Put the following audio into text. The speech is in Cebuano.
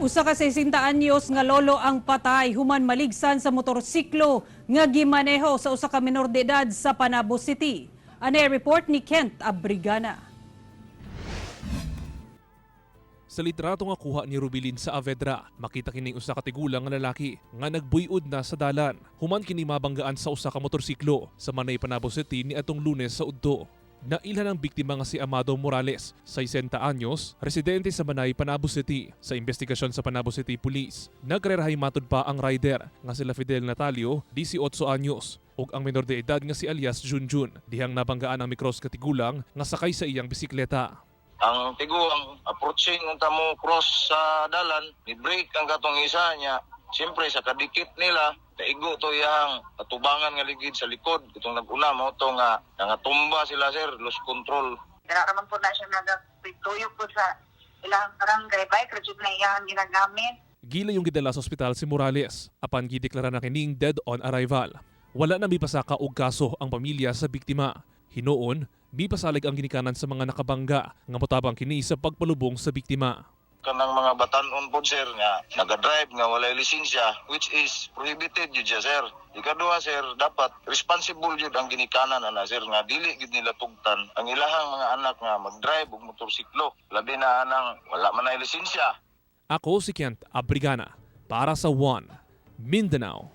Usa ka 60 anyos nga lolo ang patay human maligsan sa motorsiklo nga gimaneho sa usa ka menor de edad sa Panabo City. Ane report ni Kent Abrigana. Sa litrato nga kuha ni Rubilin sa Avedra, makita kining usa ka tigulang nga lalaki nga nagbuyod na sa dalan. Human kini mabanggaan sa usa ka motorsiklo sa Manay, Panabo City ni atong Lunes sa udto. Nailhan ang biktima nga si Amado Morales, 60 anyos, residente sa Manay, Panabo City. Sa investigasyon sa Panabo City Police, nagkarerahay matud pa ang rider nga sila Fidel Natalio, 18 anyos, ug ang menor de edad nga si alias Junjun, dihang nabanggaan ang mikros katigulang nga sakay sa iyang bisikleta. Ang tiguang approaching unta mo cross sa dalan, ni brake ang katong isa niya. Siyempre sa kadikit nila, naigo to iyang katubangan nga ligid sa likod. Itong naguna mo to nga nangatumba sila, sir, lost control. Dira raman po na siya nagatuyo po sa ilang barangay bike, ra jud na iyang ginagamit. Gila yung gidala sa ospital si Morales apan gideklara na kining dead on arrival. Wala na mipasaka og kaso ang pamilya sa biktima. Hinuon, mipasalig ang ginikanan sa mga nakabangga nga motabang kini sa pagpalubong sa biktima. Kanang mga batanon po, sir, nga naga-drive nga walay lisensya, which is prohibited yun siya, sir. Ikaduha, sir, dapat responsible yun ang ginikanan ana, sir, nga dili gid nila tugtan ang ilahang mga anak nga mag-drive og motorsiklo, labi na anang wala man ay lisensya. Ako si Kent Abrigana para sa One Mindanao.